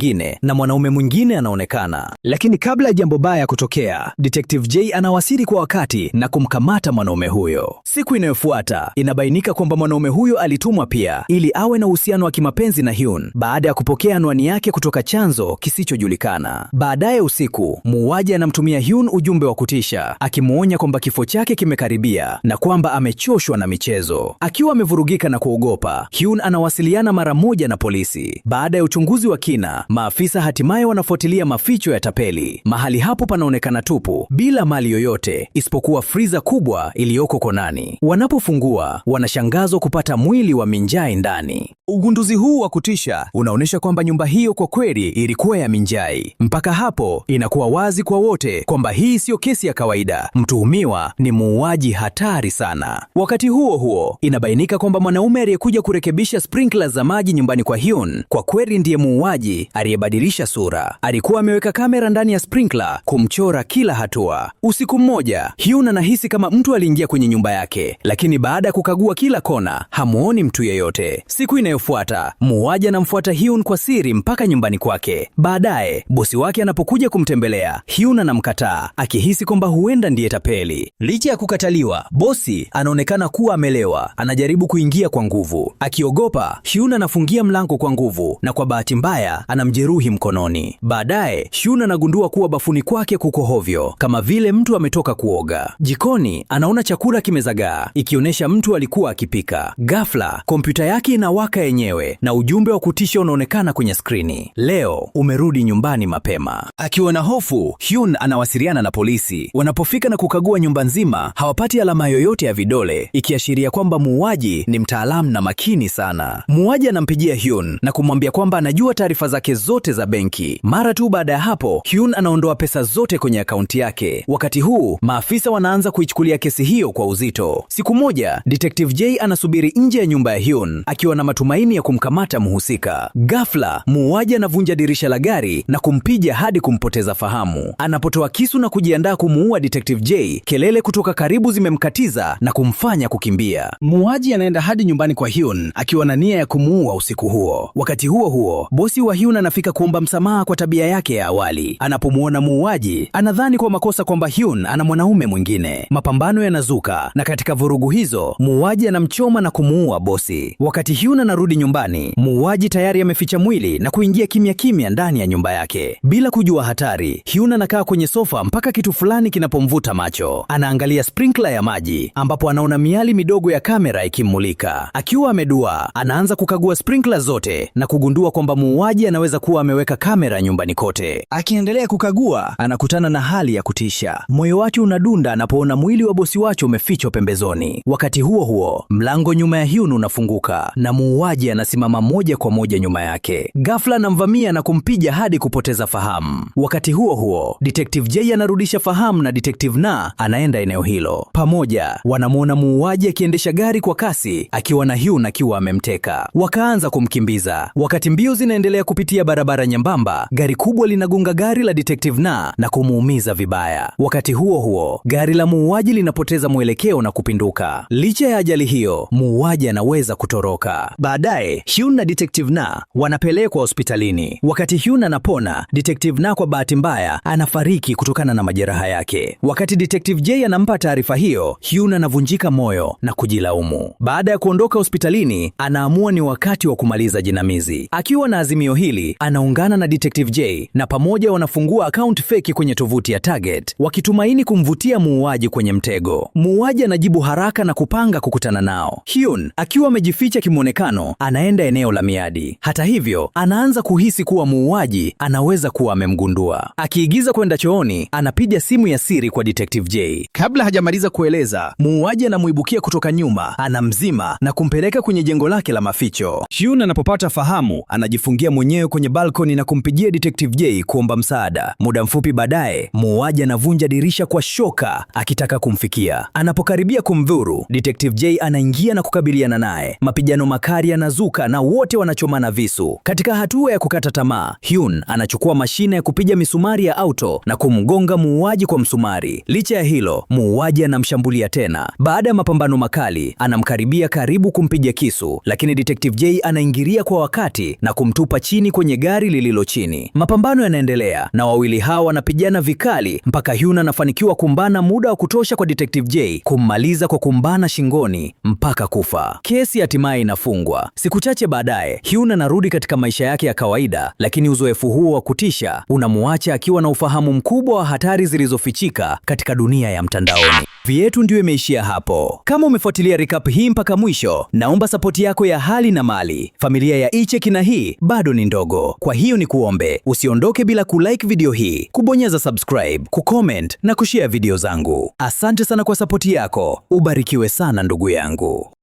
Mwingine na mwanaume mwingine anaonekana. Lakini kabla ya jambo baya kutokea, Detective J anawasili kwa wakati na kumkamata mwanaume huyo. Siku inayofuata inabainika kwamba mwanaume huyo alitumwa pia ili awe na uhusiano wa kimapenzi na Hyun baada ya kupokea anwani yake kutoka chanzo kisichojulikana. Baadaye usiku, muuaji anamtumia Hyun ujumbe wa kutisha akimuonya kwamba kifo chake kimekaribia na kwamba amechoshwa na michezo. Akiwa amevurugika na kuogopa, Hyun anawasiliana mara moja na polisi. Baada ya uchunguzi wa kina, maafisa hatimaye wanafuatilia maficho ya tapeli. Mahali hapo panaonekana tupu bila mali yoyote isipokuwa friza kubwa iliyoko konani. Wanapofungua, wanashangazwa kupata mwili wa Minjai ndani. Ugunduzi huu wa kutisha unaonyesha kwamba nyumba hiyo kwa kweli ilikuwa ya Minjai. Mpaka hapo inakuwa wazi kwa wote kwamba hii siyo kesi ya kawaida. Mtuhumiwa ni muuaji hatari sana. Wakati huo huo, inabainika kwamba mwanaume aliyekuja kurekebisha sprinkler za maji nyumbani kwa Hyun kwa kweli ndiye muuaji aliyebadilisha sura. Alikuwa ameweka kamera ndani ya sprinkler kumchora kila hatua. Usiku mmoja, Hyun anahisi kama mtu aliingia kwenye nyumba yake, lakini baada ya kukagua kila kona hamuoni mtu yeyote. Siku inayofuata, muuaji anamfuata Hyun kwa siri mpaka nyumbani kwake. Baadaye, bosi wake anapokuja kumtembelea, Hyun anamkataa akihisi kwamba huenda ndiye tapeli. Licha ya kukataliwa, bosi anaonekana kuwa amelewa. Anajaribu kuingia kwa nguvu. Akiogopa, Hyun anafungia mlango kwa nguvu na kwa bahati mbaya anamjeruhi mkononi. Baadaye, Hyun anagundua kuwa bafuni kwake kuko hovyo, kama vile mtu ametoka kuoga. Jikoni anaona chakula kimezagaa, ikionyesha mtu alikuwa akipika. Ghafla, kompyuta yake inawaka yenyewe na ujumbe wa kutisha unaonekana kwenye skrini: "Leo umerudi nyumbani mapema." Akiwa na hofu, Hyun anawasiliana na polisi. Wanapofika na kukagua nyumba nzima, hawapati alama yoyote ya vidole, ikiashiria kwamba muuaji ni mtaalamu na makini sana. Muuaji anampigia Hyun na kumwambia kwamba anajua taarifa zake zote za benki. Mara tu baada ya hapo, Hyun anaondoa pesa zote kwenye akaunti yake. Wakati huu, maafisa wanaanza kuichukulia kesi hiyo kwa uzito. Siku moja, Detective J anasubiri nje ya nyumba ya Hyun akiwa na matumaini ya kumkamata mhusika. Ghafla, muuaji anavunja dirisha la gari na kumpiga hadi kumpoteza fahamu. Anapotoa kisu na kujiandaa kumuua Detective J, kelele kutoka karibu zimemkatiza na kumfanya kukimbia. Muuaji anaenda hadi nyumbani kwa Hyun akiwa na nia ya kumuua usiku huo. Wakati huo huo, bosi wa Hyun anafika kuomba msamaha kwa tabia yake ya awali. Anapomuona muuaji, anadhani kwa makosa kwamba Hyun ana mwanaume mwingine. Mapambano yanazuka na katika vurugu hizo, muuaji anamchoma na kumuua bosi. Wakati Hyun anarudi nyumbani, muuaji tayari ameficha mwili na kuingia kimya kimya ndani ya nyumba yake. Bila kujua hatari, Hyun anakaa kwenye sofa mpaka kitu fulani kinapomvuta macho. Anaangalia sprinkler ya maji ambapo anaona miali midogo ya kamera ikimmulika. Akiwa ameduaa, anaanza kukagua sprinkler zote na kugundua kwamba muuaji anaweza kuwa ameweka kamera nyumbani kote. Akiendelea kukagua, anakutana na hali ya kutisha. Moyo wake unadunda anapoona mwili wa bosi wake umefichwa pembezoni. Wakati huo huo, mlango nyuma ya Hyun unafunguka na muuaji anasimama moja kwa moja nyuma yake. Ghafla anamvamia na kumpiga hadi kupoteza fahamu. Wakati huo huo, Detective J anarudisha fahamu na Detective Na anaenda eneo hilo. Pamoja wanamwona muuaji akiendesha gari kwa kasi akiwa na Hyun akiwa amemteka. Wakaanza kumkimbiza. Wakati mbio zinaendelea kupitia barabara nyembamba, gari kubwa linagonga gari la Detective Na na kumuumiza vibaya. Wakati huo huo, gari la muuaji linapoteza mwelekeo na kupinduka. Licha ya ajali hiyo, muuaji anaweza kutoroka. Baadaye, Hyun na Detective Na wanapelekwa hospitalini. Wakati Hyun anapona, Detective Na kwa bahati mbaya anafariki kutokana na majeraha yake. Wakati Detective J anampa taarifa hiyo, Hyun anavunjika moyo na kujilaumu. Baada ya kuondoka hospitalini, anaamua ni wakati wa kumaliza jinamizi. Akiwa na azimio hili, anaungana na Detective J na pamoja wanafungua akaunti feki kwenye tovuti ya Target, wakitumaini kumvutia muuaji kwenye mtego. Muuaji anajibu haraka na kupanga kukutana nao. Hyun akiwa amejificha kimwonekano, anaenda eneo la miadi. Hata hivyo, anaanza kuhisi kuwa muuaji anaweza kuwa amemgundua. Akiigiza kwenda chooni, anapiga simu ya siri kwa Detective J. Kabla hajamaliza kueleza, muuaji anamuibukia kutoka nyuma, anamzima na kumpeleka kwenye jengo lake la maficho. Hyun anapopata fahamu, anajifungia mwenyewe kwenye balkoni na kumpigia Detective J kuomba msaada. Muda mfupi baadaye, muuaji anavunja dirisha kwa shoka akitaka kumfikia. Anapokaribia kumdhuru, Detective J anaingia na kukabiliana naye. Mapigano makali yanazuka na wote wanachomana visu. Katika hatua ya kukata tamaa, Hyun anachukua mashine ya kupiga misumari ya auto na kumgonga muuaji kwa msumari. Licha ya hilo, muuaji anamshambulia tena. Baada ya mapambano makali, anamkaribia karibu kumpiga kisu, lakini Detective J anaingilia kwa wakati na kumtupa chini kwenye kwenye gari lililo chini. Mapambano yanaendelea na wawili hawa wanapigana vikali mpaka Hyun anafanikiwa kumbana muda wa kutosha kwa Detective J kummaliza kwa kumbana shingoni mpaka kufa. Kesi hatimaye inafungwa. Siku chache baadaye, Hyun anarudi katika maisha yake ya kawaida, lakini uzoefu huo wa kutisha unamuacha akiwa na ufahamu mkubwa wa hatari zilizofichika katika dunia ya mtandaoni. Yetu ndio imeishia hapo. Kama umefuatilia recap hii mpaka mwisho, naomba sapoti yako ya hali na mali. Familia ya Icheki na hii bado ni ndogo, kwa hiyo nikuombe usiondoke bila kulike video hii, kubonyeza subscribe, kucomment na kushare video zangu. Asante sana kwa sapoti yako. Ubarikiwe sana ndugu yangu.